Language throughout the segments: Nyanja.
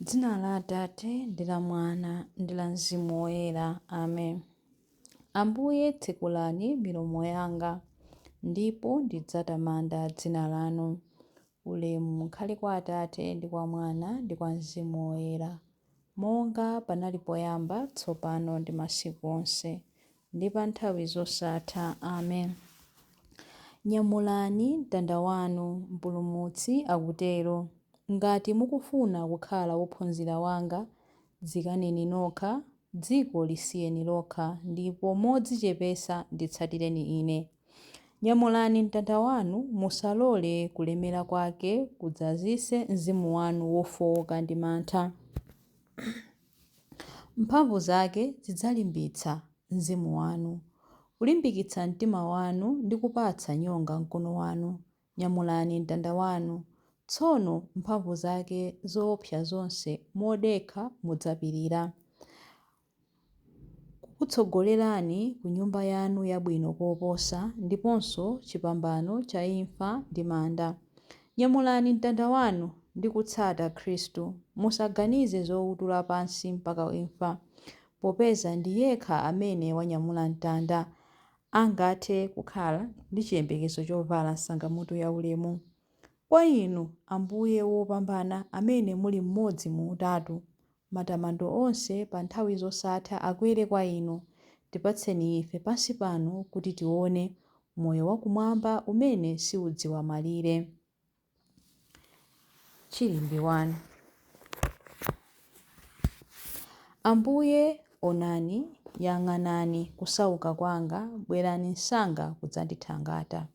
Dzina la Atate ndi la Mwana ndi la Mzimu Woyera. Amen. Ambuye tsekulani milomo yanga, ndipo ndidzatamanda dzina lanu. Ulemu ukhale kwa Atate ndi kwa Mwana ndi kwa Mzimu Woyera, monga panali poyamba, tsopano ndi masiku onse, ndi pa nthawi zosatha. Amen. Nyamulani mtanda wanu, Mpulumutsi akutero. Ngati mukufuna kukhala wophunzira wanga, dzikaneni nokha, dziko lisiyeni lokha, ndipo modzichepetsa nditsatireni Ine. Nyamulani mtanda wanu, musalole kulemera kwake kudzazitse mzimu wanu wofooka ndi mantha. Mphamvu zake zidzalimbitsa mzimu wanu, kulimbikitsa mtima wanu ndi kupatsa nyonga mkono wanu. Nyamulani mtanda wanu. Tsono mphamvu zake zoopsa zonse modekha mudzapirira. Kukutsogolerani ku nyumba yanu yabwino koposa, ndiponso chipambano cha imfa ndi manda. Nyamulani mtanda wanu ndi kutsata Khristu. Musaganize zoutula pansi mpaka imfa, popeza ndi yekha amene wanyamula mtanda angathe kukhala ndi chiyembekezo chovala nsangamutu yaulemu. Kwa Inu, Ambuye wopambana, amene muli mmodzi mu Utatu, matamando onse pa nthawi zosatha akwere kwa Inu. Tipatseni ife pansi pano kuti tione moyo wakumwamba umene siudziwa malire. Chilimbi 1. Ambuye, onani, yang'anani kusauka kwanga, bwerani msanga kudzandithangata.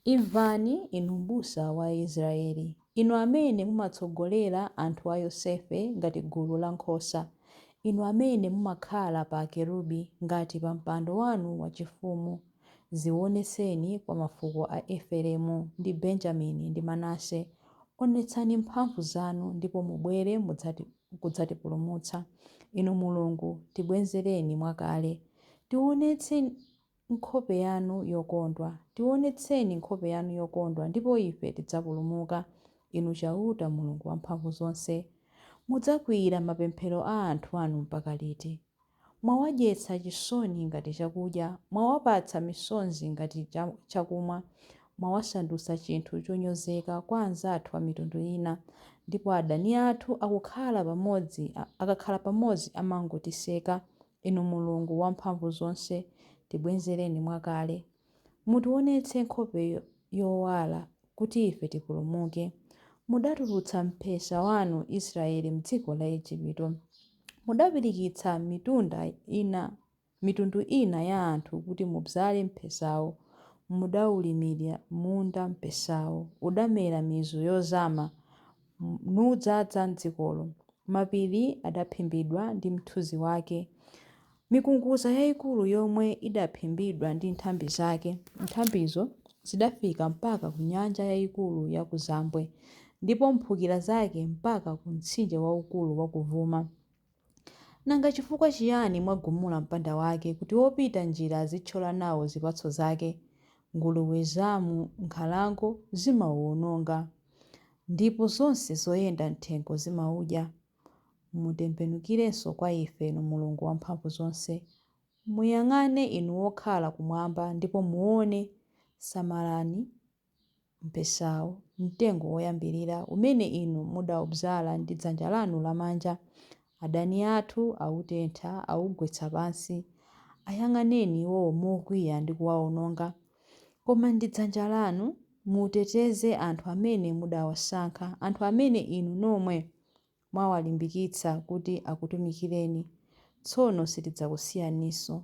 Imvani, inu m'busa wa Israeli, inu amene mumatsogolera anthu a Yosefe ngati gulu la nkhosa, inu amene mumakhala pa akerubi ngati pa mpando wanu wachifumu, Dziwonetseni kwa mafuko a Efereimu ndi Benjamini ndi Manase. Onetsani mphamvu zanu ndipo mubwere kudzatipulumutsa. Inu Mulungu, tibwezereni mwakale. Tiwonetse nkhope yanu yokondwa. Tiwonetseni nkhope yanu yokondwa ndipo ife tidzapulumuka. Inu Chauta Mulungu Wamphamvuzonse, mudzakwiyira mapemphero a anthu anu mpaka liti? Mwawadyetsa chisoni ngati chakudya, mwawapatsa misozi ngati chakumwa. Mwawasandutsa chinthu chonyozeka kwa anzathu a mitundu ina, ndipo adani athu akakhala pamodzi amangotiseka. Inu Mulungu Wamphamvuzonse, tibwezereni mwakale. Mutiwonetse nkhope yowala, kuti ife tipulumuke. Mudatulutsa mpesa wanu Israele m'dziko la Ejipito. Mudapirikitsa mitundu ina ya anthu kuti mubzale mpesawo. Mudaulimira munda mpesawo, udamera mizu yozama, nudzaza dzikolo. Mapiri adaphimbidwa ndi mthunzi wake, mikungudza yaikulu yomwe idaphimbidwa ndi nthambi zake. Nthambizo zidafika mpaka ku nyanja yaikulu ya kuzambwe, ndipo mphukira zake mpaka ku mtsinje waukulu wakuvuma. Nanga chifukwa chiyani mwagumula mpanda wake, kuti opita njira azithyola nawo zipatso zake? Nguluwe zam'nkhalango zimauwononga, ndipo zonse zoyenda m'thengo zimaudya. Mutembenukirenso kwa ife, Inu Mulungu Wamphamvuzonse. Muyang'ane Inu wokhala kumwamba, ndipo muone. Samalani mpesawo, mtengo woyambirira umene Inu mudaubzala ndi dzanja lanu lamanja. Adani athu autentha, augwetsa pansi. Ayang'aneni iwowo mokwiya ndi kuwaononga. Koma ndi dzanja lanu muteteze anthu amene mudawasankha, anthu amene Inu nomwe mwawalimbikitsa kuti akutumikireni. Tsono sitidzakusiyaninso.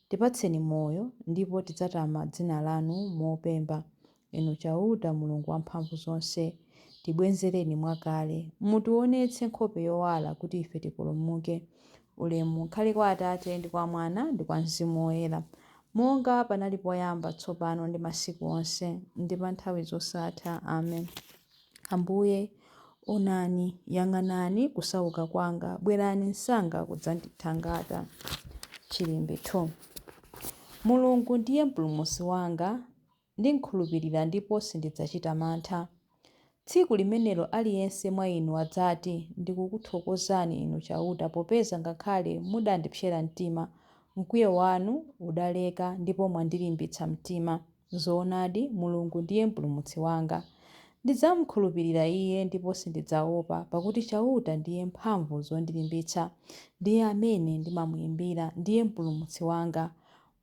Tipatseni moyo, ndipo tidzatama dzina lanu mopemba. Inu Chauta Mulungu Wamphamvuzonse, tibwezereni mwakale. Mutiwonetse nkhope yowala kuti ife tipulumuke. Ulemu ukhale kwa Atate ndi kwa Mwana ndi kwa Mzimu Woyera, monga panali poyamba, tsopano ndi masiku onse, ndi pa nthawi zosatha. Amen. Ambuye, onani, yang'anani kusauka kwanga, bwerani msanga kudzandithangata. Chilimbi 2. Mulungu ndiye mpulumutsi wanga, ndimkhulupirira ndipo sindidzachita mantha. Tsiku limenelo aliyense mwa inu adzati, Ndikukuthokozani Inu Chauta, popeza ngakhale mudandipsera mtima, mkwiyo wanu udaleka ndipo mwandilimbitsa mtima. Zoonadi, Mulungu ndiye Mpulumutsi wanga. Ndidzamkhulupirira Iye ndipo sindidzaopa, pakuti Chauta ndiye mphamvu zondilimbitsa. Ndiye amene ndimamuimbira, ndiye Mpulumutsi wanga.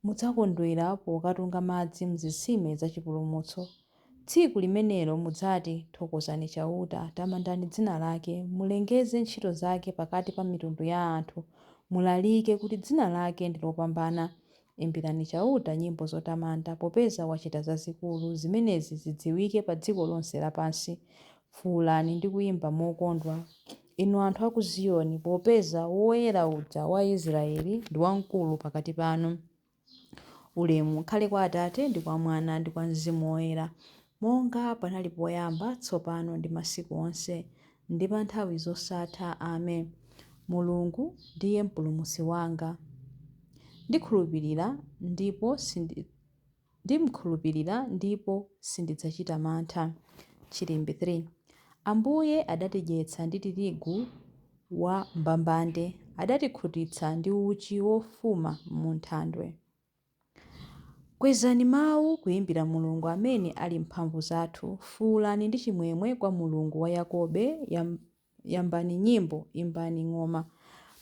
Mudzakondwera pokatunga madzi m'zitsime za chipulumutso. Tsiku limenelo mudzati, Thokozani Chauta, tamandani dzina lake, mulengeze ntchito zake pakati pa mitundu ya anthu, mulalike kuti dzina lake ndi lopambana. Imbirani Chauta nyimbo zotamanda, popeza wachita zazikulu, zimenezi zidziwike pa dziko lonse lapansi. Fuulani ndi kuimba mokondwa, inu anthu a ku Ziyoni, popeza Woyera uja wa Israele ndi wamkulu pakati panu. Ulemu ukhale kwa Atate, ndi kwa Mwana, ndi kwa Mzimu Woyera, monga panali poyamba, tsopano, ndi masiku onse, ndi pa nthawi zosatha. Amen. Mulungu ndiye Mpulumutsi wanga. Ndikhulupirira ndipo sindi Ndimkhulupirira ndipo sindidzachita mantha. Chilimbi 3. Ambuye adatidyetsa ndi tirigu wa mbambande, adatikhutitsa ndi uchi wofuma m'thanthwe. Kwezani mau kuimbira Mulungu amene ali mphamvu zathu, fuulani ndi chimwemwe kwa Mulungu wa Yakobe, Yambani nyimbo, imbani ng'oma,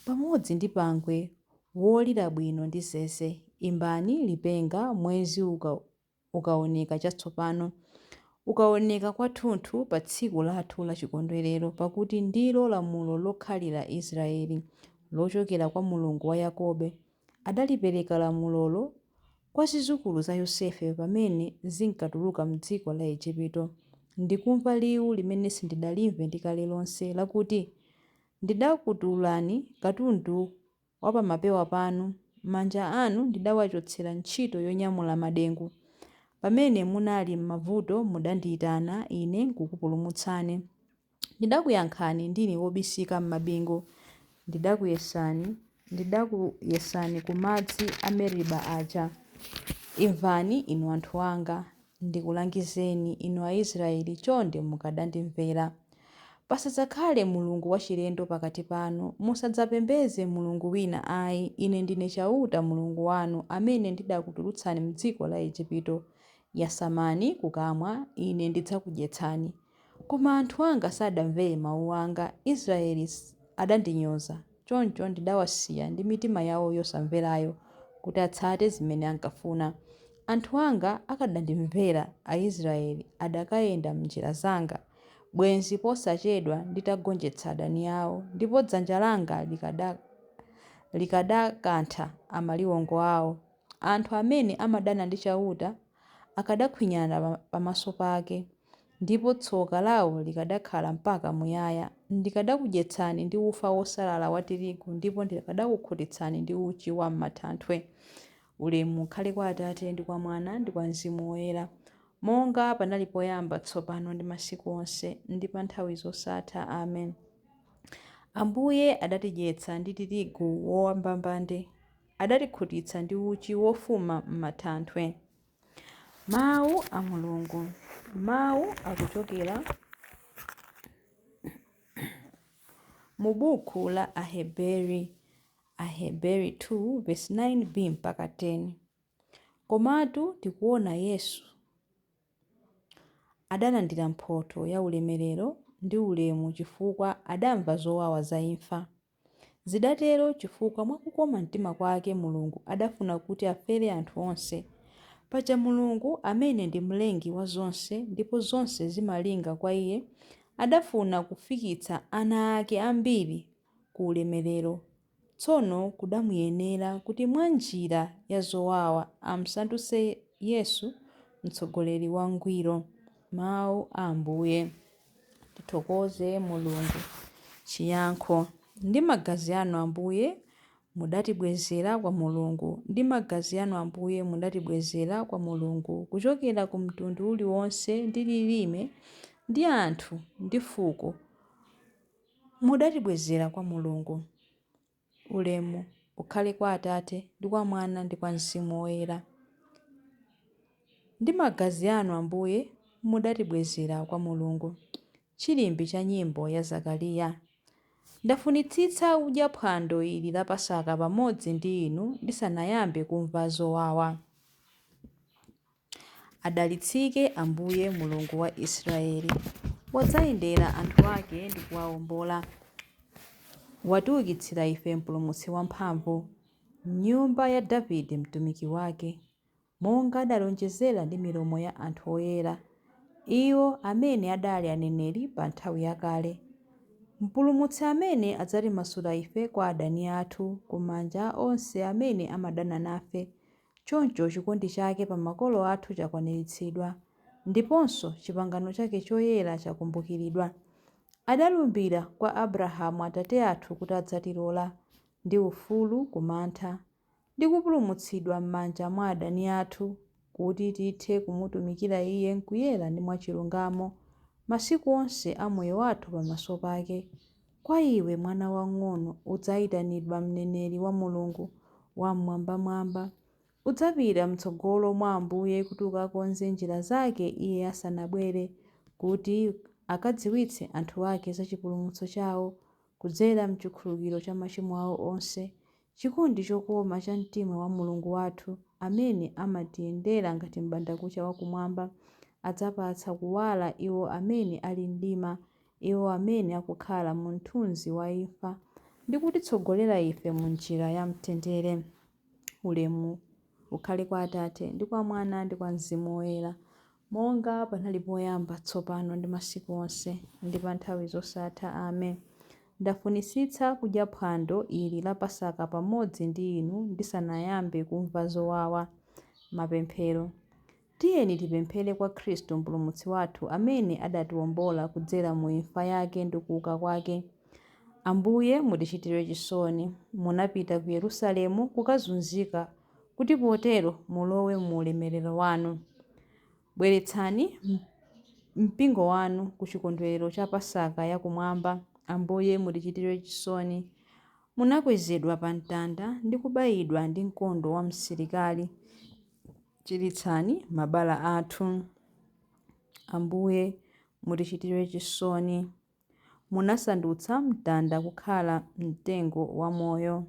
pamodzi ndi pangwe wolira bwino ndi zeze. Imbani lipenga mwezi ukaoneka chatsopano, ukaoneka kwathunthu pa tsiku lathu la chikondwerero, pakuti ndilo lamulo lokhalira Israele, lochokera kwa Mulungu wa Yakobe. Adalipereka lamulolo kwa zidzukulu za Yosefe pamene zinkatuluka m'dziko la Ejipito. Ndikumva liwu limene sindidalimve ndi kale lonse, lakuti, Ndidakutulani katundu wapamapewa panu, manja anu ndidawachotsera ntchito yonyamula madengu. Pamene munali m'mavuto mudandiitana, Ine nkukupulumutsani. Ndidakuyankhani ndili wobisika m'mabingu, ndidakuyesani ku madzi a Meriba aja. Imvani, inu anthu anga, ndikulangizeni, inu Aisraele, chonde mukadandimvera. Pasadzakhale mulungu wachilendo pakati panu, musadzapembedze mulungu wina ai. Ine ndine Chauta Mulungu wanu, amene ndidakutulutsani m'dziko la Ejipito. Yasamani kukamwa, Ine ndidzakudyetsani. Koma anthu anga sadamvere mau anga, Israele adandinyoza. Choncho ndidawasiya ndi mitima yao yosamverayo, kuti atsate zimene ankafuna. Anthu anga akadandimvera, Aisraele adakayenda m'njira zanga, bwenzi posachedwa nditagonjetsa adani ao, ndipo dzanja langa likadakantha amaliwongo ao. Anthu amene amadana ndi Chauta akadakhwinyana pamaso pake, ndipo tsoka lao likadakhala mpaka muyaya. Ndikadakudyetsani ndi ufa wosalala wa tirigu, ndipo ndikadakukhutitsani ndi uchi wam'mathanthwe. Ulemu ukhale kwa Atate, ndi kwa Mwana, ndi kwa Mzimu Woyera, monga panali poyamba, tsopano, ndi masiku onse, ndi pa nthawi zosatha. Amen. Ambuye adatidyetsa ndi tirigu wambambande. Adatikhutitsa ndi uchi wofuma m'mathanthwe. Mawu a Mulungu. Mawu akuchokera mu buku la Aheberi, Aheberi 2 vesi 9b mpaka 10. Komatu tikuona Yesu adalandira mphotho ya ulemerero ndi ulemu chifukwa adamva zowawa za imfa. Zidatero chifukwa mwa kukoma mtima kwake Mulungu adafuna kuti afere anthu onse. Paja Mulungu, amene ndi Mlengi wa zonse, ndipo zonse zimalinga kwa Iye, adafuna kufikitsa ana ake ambiri ku ulemerero. Tsono kudamuyenera kuti mwa njira ya zowawa amsandutse Yesu mtsogoleri wangwiro. Mau a Ambuye. Tithokoze Mulungu. Chiyankho. Ndi magazi anu Ambuye mudatibwezera kwa Mulungu. Ndi magazi anu Ambuye mudatibwezera kwa Mulungu kuchokera ku mtundu uliwonse ndi lilime ndi anthu ndi fuko mudatibwezera kwa Mulungu. Ulemu ukhale kwa Atate, ndi kwa Mwana, ndi kwa Mzimu Woyera. Ndi magazi anu Ambuye mudatibwezera kwa Mulungu. Chilimbi cha nyimbo ya Zakariya. Ndafunitsitsa kudya phwando ili la Pasaka pamodzi ndi inu ndisanayambe kumva zowawa. Adalitsike Ambuye Mulungu wa Israeli, wadzayendera anthu ake ndi kuwaombola. Watiukitsira ife Mpulumutsi wamphamvu, m'nyumba ya Davide mtumiki wake, monga adalonjezera ndi milomo ya anthu oyera, iwo amene adali aneneri pa nthawi yakale. Mpulumutsi amene adzatimasula ife kwa adani athu, ku manja a onse amene amadana nafe. Choncho chikondi chake pa makolo athu chakwaniritsidwa, ndiponso chipangano chake choyera chakumbukiridwa. Adalumbira kwa Abrahamu atate athu kuti adzatilola, ndi ufulu ku mantha, ndi kupulumutsidwa m'manja mwa adani athu, kuti tithe kumutumikira Iye m'kuyera ndi mwachilungamo, masiku onse a moyo wathu pamaso pake. Kwa iwe, mwana wamng'ono, udzayitanidwa mneneri wa Mulungu Wam'mwambamwamba. Udzapita m'tsogolo mwa Ambuye kuti ukakonze njira zake Iye asanabwere, kuti akadziwitse anthu ake za chipulumutso chawo, kudzera m'chikhululukiro cha machimo awo onse. Chikondi chokoma cha mtima wa Mulungu wathu, amene amatiyendera ngati m'bandakucha wakumwamba, adzapatsa kuwala iwo amene ali mdima, iwo amene akukhala mu mthunzi wa imfa, ndi kutitsogolera ife mu njira ya mtendere. Ulemu ukhale kwa Atate, ndi kwa Mwana, ndi kwa Mzimu Woyera, monga panali poyamba, tsopano ndi masiku onse, ndi pa nthawi zosatha. Amen. Ndafunitsitsa kudya phwando ili la Pasaka pamodzi ndi inu ndisanayambe kumva zowawa. Mapemphero. Tiyeni tipemphere kwa Khristu Mpulumutsi wathu amene adatiwombola kudzera mu imfa yake ndi kuuka kwake. Ambuye mutichitire chisoni. Munapita ku Yerusalemu kukazunzika kuti potero mulowe mu ulemerero wanu. Bweretsani mpingo wanu ku chikondwerero cha Pasaka yakumwamba. Ambuye mutichitire chisoni. Munakwezedwa pa mtanda ndi kubayidwa ndi mkondo wa msilikali. Chiritsani mabala athu. Ambuye mutichitire chisoni. Munasandutsa mtanda kukhala mtengo wamoyo.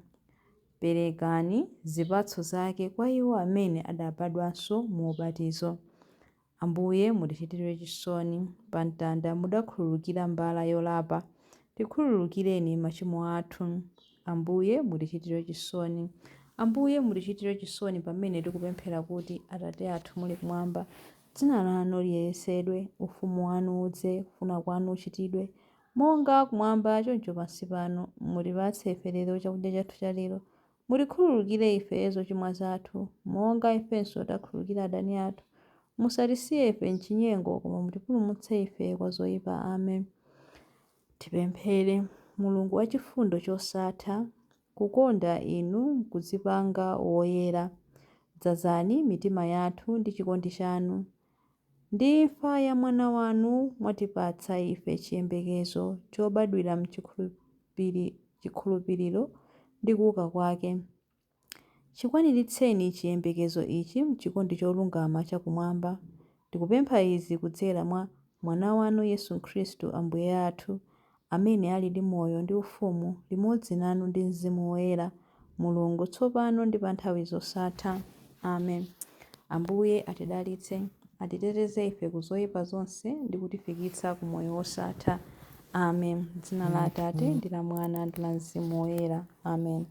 Perekani zipatso zake kwa iwo amene adabadwanso mu ubatizo. Ambuye mutichitire chisoni. Pa mtanda mudakhululukira mbala yolapa. Tikhululukireni machimo athu. Ambuye mutichitire chisoni. Ambuye mutichitire chisoni pamene tikupemphera kuti, Atate athu muli kumwamba, dzina lanu liyeretsedwe, ufumu wanu udze, kufuna kwanu kuchitidwe, monga kumwamba choncho pansi pano. Mutipatse ife lero chakudya chathu cha lero. Mutikhululukire ife zochimwa zathu, monga ifenso takhululukira adani athu. Musatisiye ife m'chinyengo, koma mutipulumutse ife kwa zoyipa. Amen. Tipemphere. Mulungu wachifundo chosatha, kukonda inu nkudzipanga woyera. Dzazani mitima yathu ndi chikondi chanu. Ndi imfa ya mwana wanu mwatipatsa ife chiyembekezo chobadwira m'chikhulupiriro ndi kuuka kwake. Chikwaniritseni chiyembekezo ichi m'chikondi cholungama chakumwamba. Tikupempha izi kudzera mwa Mwana wanu Yesu Khristu Ambuye athu, amene ali ndi moyo ndi ufumu limodzi nanu ndi Mzimu Woyera, Mulungu, tsopano ndi pa nthawi zosatha. Amen. Ambuye atidalitse, atiteteze ife ku zoyipa zonse ndi kutifikitsa ku moyo wosatha. Amen. Dzina la Atate ndi la Mwana ndi la Mzimu Woyera. Amen.